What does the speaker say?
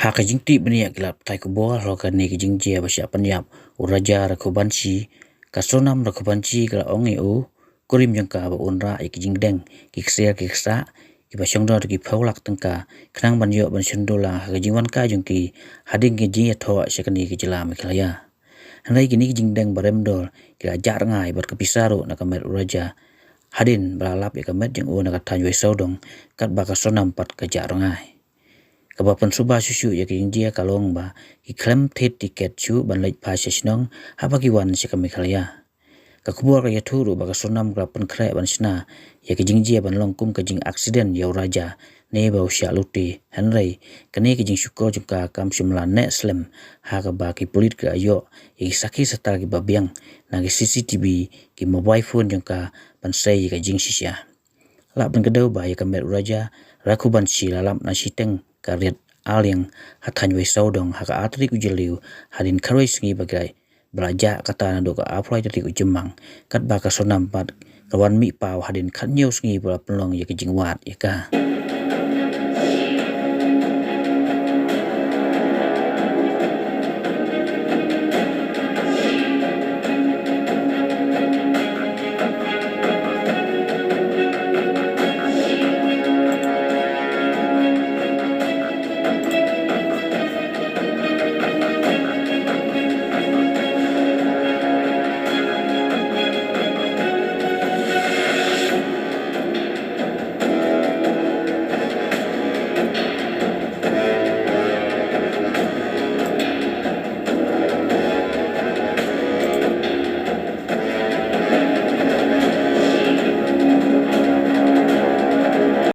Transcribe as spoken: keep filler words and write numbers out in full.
Ha ka jingtip bniah ki lad pathai khubor halor kane ka jingjia ba shah pynïap u Raja Raghuvanshi, ka Sonam Raghuvanshi ka la ong ïa u kurim jong ka ba un rah ïa ki jingdeng, ki ksiar ki ksah kiba shong don ki phew lak tyngka khnang ban ïoh ban shon dula ha ka jingwan kai jong ki hadien ka jingïathoh sha kane ka jylla Meghalaya. Hynrei kine ki jingdeng ba rem dor ki la jah rngai bad ka pisa ruh na ka met u Raja hadien ba la lap ïa ka met jong u na ka thaiñ Wai Sawdong, katba ka Sonam pat ka jah rngai. Kaba pynsuba shuh shuh ïa ka jingjia ka long ba ki khlem thied tiket shuh ban leit phai sha shnong haba ki wan sha ka Meghalaya. Ka khubor ka ïathuh ruh ba ka Sonam ka la pynkhreh ban shna ïa ka jingjia ban long kum ka jingaccident ïa u Raja ne ba u shah lute, hynrei kane ka jingshukor jong ka kam shym la neh slem ha kaba ki pulit ki la ïoh ïa ki sakhi satar kiba biang na ki C C T V, ki mobile phone jong ka ban sei ïa ka jingshisha. Lah ban kdew ba ïa ka met u Raja Raghuvanshi la lap na shiteng ka Riat Aliang ha thaiñ Wai Sawdong ha ka ar tarik u Jylliew hadien khatwei sngi ba la jah kata naduh ka arphew lai tarik u Jymmang, katba ka Sonam pat ka wan mih paw hadien khathynñiew sngi ba la pynlong ïa ka jingwad ïa ka.